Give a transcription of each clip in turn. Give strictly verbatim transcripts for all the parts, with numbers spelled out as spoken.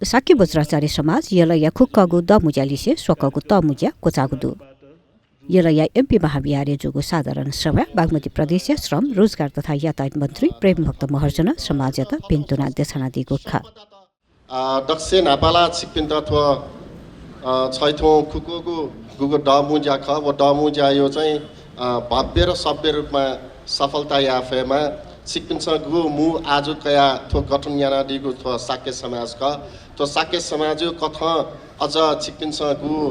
शाक्य वज्राचार्य समाज यलया खुक्कःगु दमुज्या लिसे स्वकःगु तःमुज्या क्वचाःगु दु। यलया एमपी महाविहारय् जूगु साधारण सभाय् बागमती प्रदेशया श्रम, रोजगार तथा यातायात मन्त्री प्रेमभक्त महर्जनं समाजयात भिन्तुना देछानादीगु खः। आ, दक्वसिनं न्हापां ला छिकपिन्त थ्व, अ, छइथुं खुक्कःगु गुगु दमुज्या खः, व दमुज्याया चाहिँ, अ, भव्य र सभ्य रूपमा सफलता याये फयेमा। छिकपिन्सं गु मू आजु कयाः थ्व गठन यानादीगु थ्व शाक्य समाज खः। थ्व शाक्य समाजया कथं अझ छिकपिन्सं गु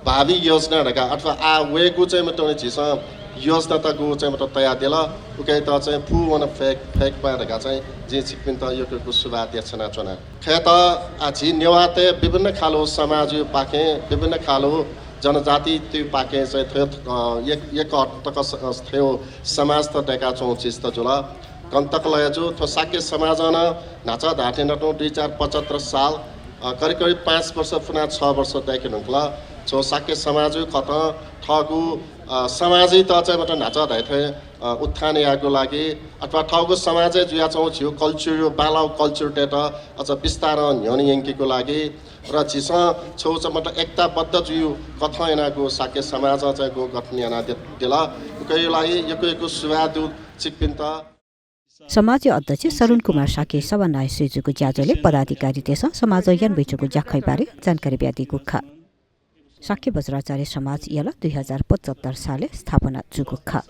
भावी योजना धकाः अथवा आः वयेगु चाहिँ मतलब झीसं योजना त गु चाहिँ मतलब तयादिल, उकियात चाहिँ पूवने फय्-, फय्‌केमा धकाः चाहिँ जिं छिकपिन्त यक्व यक्व सुभाय् देछानाच्वना। खय्‌त आ, झी नेवाःतय् विभिन्न खालु समाजया पाखें, विभिन्न खालु जनजातितय् पाखें चाहिँ थ्व, अ, एक, एक तक स-, थ्व समाज त दय्‌काच्वंगु चिज त जुल। गन तक लय् जू, थ्व शाक्य समाजं नं न्हाचः धायेथें नं दुई हजार पचहत्तर साल, अ, करिब करिब पाँच वर्ष पुना छ वर्ष दय्‌के धुंकल। थ्व शाक्य समाजया कथं थःगु, अ, समाजयात चाहिँ मतलब न्हाचः धायेथें, अ, उत्थान यायेगु लागि अथवा थःगु समाजय् जुयाच्वंगु झीगु culture, बांलाःगु culture-तय्‌त अझ बिस्तारं न्ह्यःने यंकेगु लागि र झीसं छगू चाहिँ मतलब एकताबद्ध जुइगु कथं यानागु शाक्य समाजं चाहिँ गु गठन यानादि-, दिल। उकिया लागि यक्व यक्व सुभाय् दु छिकपिन्त। समाजया अध्यक्ष सरुण कुमार शाक्यया सभानायः स्वयाच्वंगु ज्याझ्वलय् पदाधिकारीतय्‌सं समाजं यानाबियाच्वंगु ज्याखँया बारे जानकारी बियादीगु खः। शाक्य वज्राचार्य समाज यल दुई हजार पचहत्तर सालय् स्थापना जूगु खः।